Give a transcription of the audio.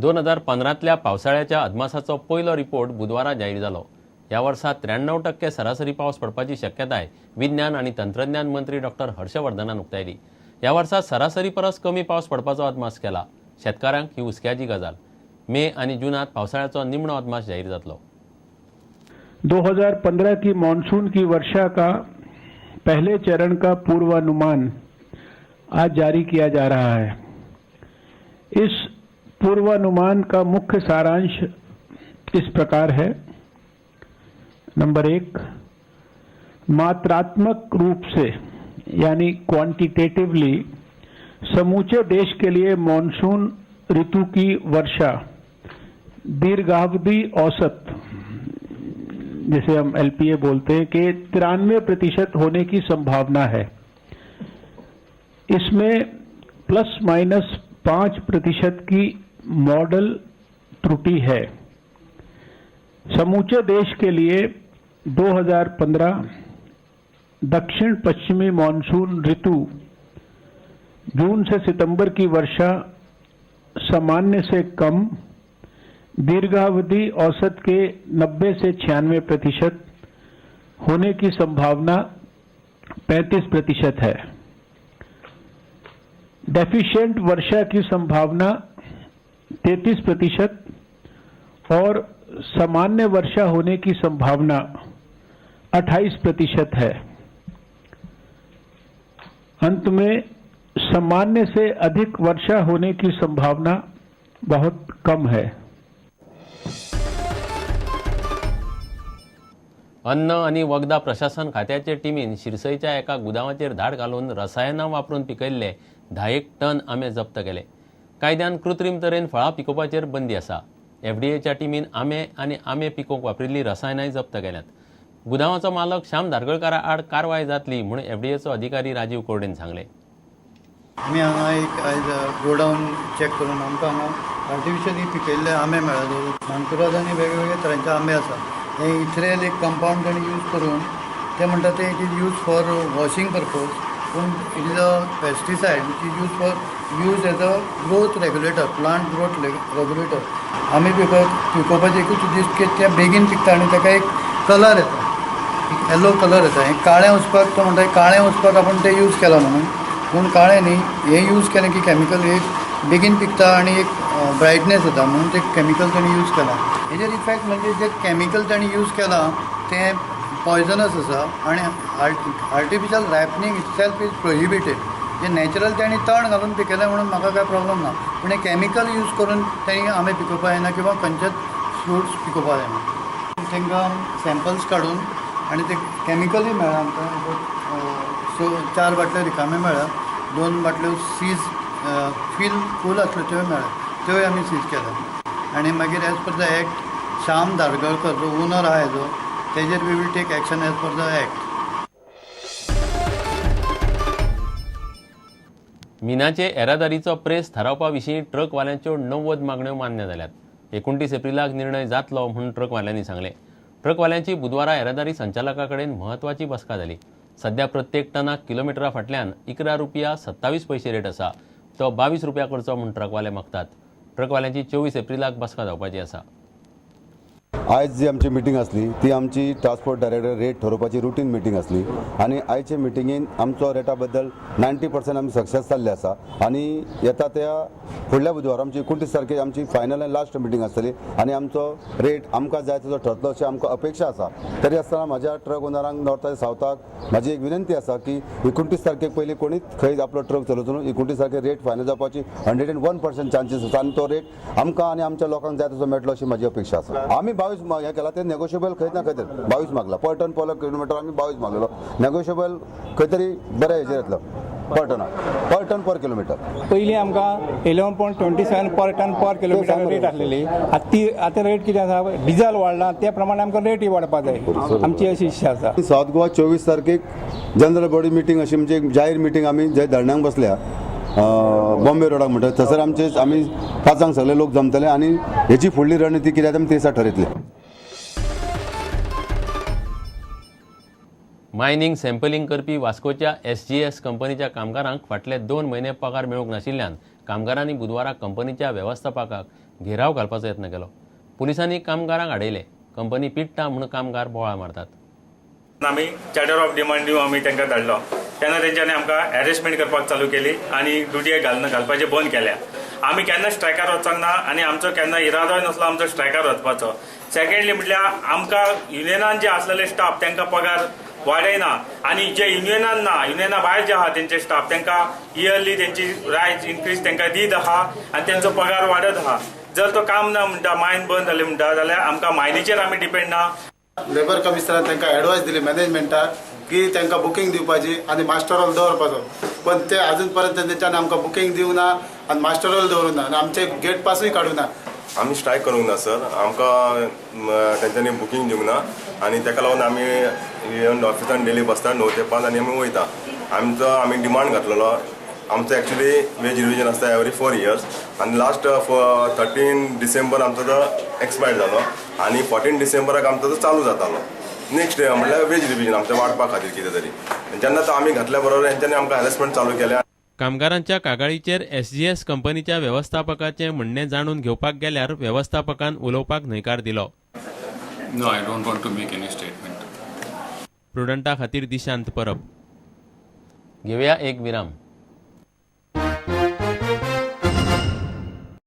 2015तल्या पावसाळ्याच्या अदमासाचो पयलो रिपोर्ट बुधवारा जाहीर जालो. ह्या वर्सा 93% सरासरी पावस पडपाची शक्यताय विज्ञान आनी तंत्रज्ञान मंत्री डॉक्टर हर्षवर्धनान उक्तायली. ह्या वर्सा सरासरी परस कमी पावस पडपाचो अदमास केला. शेतकारांक ही हुस्क्याची गजाल. मे आनी जूनात पावसाळ्याचो निमणो अदमास जाहीर जातलो. 2015 की मानसून की वर्षा का पहले चरण का पूर्वानुमान आज जारी किया जा रहा है. इस पूर्वानुमान का मुख्य सारांश इस प्रकार है. नंबर 1, मात्रात्मक रूप से यानी क्वांटिटेटिवली समूचे देश के लिए मानसून ऋतु की वर्षा दीर्घावधि औसत, जिसे हम एलपीए बोलते हैं, के 93% होने की संभावना है. इसमें ±5% की मॉडल त्रुटि है. समूचे देश के लिए 2015 दक्षिण पश्चिमी मानसून ऋतु जून से सितंबर की वर्षा सामान्य से कम, दीर्घावधि औसत के 90 से 96% होने की संभावना 35% है. डेफिशिएंट वर्षा की संभावना 33% और सामान्य वर्षा होने की संभावना 28% है. अंत में सामान्य से अधिक वर्षा होने की संभावना बहुत कम है. अन्न आनी वखदां प्रशासन खात्याचे टिमीन शिरसईच्या एका गुदांवाचेर धाड घालून रसायनां वापरून पिकयल्ले 10 टन आंबे जप्त केले. कायद्यान कृत्रीम तरेन फळां पिकोवपाचेर बंदी आसा. एफडीएच्या टिमीन आंबे आनी आंबे पिकोवंक वापरिल्लीं रसायनांय जप्त केल्यांत. गुदांवाचो मालक श्याम धारगळकारा आड कारवाय जातली म्हूण एफडीएचो अधिकारी राजीव कोर्डेन सांगलें. आमी हांगा एक आयज गोडावन चॅक करून आमकां हांगा आर्टिफिशियली पिकयल्ले आंबे मेळ्ळे. मानकुराद आनी वेगवेगळे तरांचे आंबे आसा. हे इथरेल एक कंपावंड ताणें यूज करून ते म्हणटा ते it is use for washing purpose, पूण it is a pesticide which is use for use as a growth regulator, plant growth regulator. आमी पिकोवपाचें एकूच उद्देश की ते बेगीन पिकता आनी ताका एक कलर येता, एक येलो कलर येता. हें काळें वचपाक तो म्हणटा काळें वचपाक आपूण तें यूज केलां म्हणून, पूण काळें न्ही, हें यूज केलें की कॅमिकल एक बेगीन पिकता आनी एक ब्रायटनेस येता म्हणून तें कॅमिकल ताणें यूज केलां. हेजेर इफेक्ट म्हणजे जे कॅमिकल ताणें यूज केलां तें पॉयजनस आसा आनी artificial ripening itself is prohibited. J natural ताणें तण घालून पिकयलें म्हणून म्हाका कांय प्रॉब्लम ना, पूण हें कॅमिकल यूज करून ताणें आंबे पिकोवपाक जायना किंवा खंयचेच फ्रुट्स पिकोवपाक जायना. तांकां सॅम्पल्स काडून आनी ते कॅमिकलूय मेळ्ळा आमकां. सो 4 बाटल्यो रिकाम्यो मेळ्ळ्या, 2 बाटल्यो सीज फील फूल आसल्यो त्योय मेळ्ळ्या, त्योय आमी सीज केल्या. आनी मागीर as per the act Shyam Dhargalkar जो ओनर आहा हेजो तेजेर we will take action as per the act. मिनाचे येरादारीचो प्रेस थारावपा विशीं ट्रकवाल्यांच्यो 90 मागण्यो मान्य जाल्यात. 29 एप्रिलाक निर्णय जातलो म्हूण ट्रकवाल्यांनी सांगलें. ट्रकवाल्यांची बुधवारा येरादारी संचालका कडेन म्हत्वाची बसका जाली. सध्या प्रत्येक टनाक किलोमिटरा फाटल्यान 11 रुपया 27 पयशे रेट आसा, तो 22 रुपया करचो म्हूण ट्रकवाले मागतात. ट्रकवाल्यांची 24 एप्रिलाक बसका जावपाची आसा. आयज जी आमची मिटींग आसली ती आमची ट्रान्सपोर्ट डायरेक्टर रेट ठरोवपाची रुटीन मिटींग आसली आनी आयचे मिटिंगेन आमचो रेटा बद्दल 90% आमी सक्सेस जाल्ले आसा आनी येता त्या फुडल्या बुधवार आमची 29 तारखेर आमची फायनल आनी लास्ट मिटींग आसतली आनी आमचो रेट आमकां जाय तसो ठरतलो अशी आमकां अपेक्षा आसा. तरी आसतना म्हाज्या ट्रक ओनरांक नॉर्थ सावथाक म्हाजी एक विनंती आसा की 29 तारखेक पयलीं कोणीच खंय आपलो ट्रक चलोवचो न्हू. 29 तारखेर रेट फायनल जावपाची 101% चान्सीस आसा आनी तो रेट आमकां आनी आमच्या लोकांक जाय तसो मेळटलो अशी म्हाजी अपेक्षा आसा. आमी 22 हें केला ते नेगोशिएबल खंय ना खंय तरी 22 मागला पर टन पर किलोमिटर आमी 22 मागलेलो, नेगोशिएबल खंय तरी बरें हेजेर येतलो पर टना पर टन पर किलोमिटर. पयलीं आमकां 11.27 पर टन पर किलोमिटर रेट आसलेली, आतां ती आतां रेट कितें आसा, डिजल वाडला त्या प्रमाणे आमकां रेटय वाडपा जाय, आमची अशी इच्छा आसा. सावथ गोवा 24 तारखेक जनरल बॉडी मिटींग अशी म्हणजे जाहीर मिटींग आमी जे धरण्यांक बसल्या बॉम्बे रोडाक म्हणटा थंयसर आमचे आमी 5 सगळे लोक जमतले आनी हेची फुडली रणनिती कितें आमी ते दिसा ठरयतले. मायनींग सॅम्पलिंग करपी वास्कोच्या एसजीएस कंपनीच्या कामगारांक फाटले 2 म्हयने पगार मेळूंक नाशिल्ल्यान कामगारांनी बुधवारा कंपनीच्या वेवस्थापकाक घेराव घालपाचो यत्न केलो. पुलिसांनी कामगारांक आडयले. कंपनी पिडटा म्हूण कामगार बोवाळ मारतात. आमी चार्टर ऑफ डिमांड दिवन आमी तांकां धाडलो तेन्ना तेंच्यांनी आमकां हॅरेसमेंट करपाक चालू केली आनी ड्युटयेक घालना घालपाचें बंद केल्या. आमी केन्ना स्ट्रायकार वचोंक ना आनी आमचो केन्ना इरादोय नासलो आमचो स्ट्रायकार वचपाचो. सेकंडली म्हटल्यार आमकां युनियनान जे आसलेले स्टाफ तांकां पगार वाडयना आनी जे युनियनान ना, युनियना भायर जे आहा तेंचे स्टाफ तांकां इयरली तेंची रायज इन्क्रीज तांकां दीत आहा आनी तेंचो पगार वाडत आहा. जर तो काम ना म्हणटा, मायन बंद जाली म्हणटा जाल्यार आमकां मायनीचेर आमी डिपेंड ना. लेबर कमिशनरान तांकां एडवायस दिली मॅनेजमेंटाक की तांकां बुकींग दिवपाची आनी मास्टर रोल दवरपाचो, पण ते अजून पर्यंत तेंच्यांनी आमकां बुकींग दिवना आनी मास्टर रोल दवरूं ना आनी आमचे गेट पासूय काडूं ना. आमी स्ट्रायक करूंक ना सर, आमकां तेंच्यांनी बुकींग दिवंक ना आनी ताका लागून आमी येवन ऑफिसान डेली बसता 9 ते 5 आनी आमी वयता. आमचो आमी डिमांड घातलेलो, आमचो एक्चुली वेज रिविजन आसता एवरी 4 इयर्स आनी लास्ट 13 डिसेंबर आमचो तो एक्सपायर जालो आनी 14 डिसेंबराक आमचो तो चालू जातालो नेक्स्ट डे, म्हणल्यार वेज रिविजन आमचें वाडपा खातीर कितें तरी. जेन्ना तो आमी घातल्या बरोबर हेंच्यांनी आमकां हॅरेसमेंट चालू केल्या. कामगारांच्या कागाळीचेर एसजीएस कंपनीच्या वेवस्थापकाचें म्हणणें जाणून घेवपाक गेल्यार वेवस्थापकान उलोवपाक न्हयकार दिलो. No, I don't want to make any statement. प्रुडंटा खातीर दिशांत परब. घेवया एक विराम.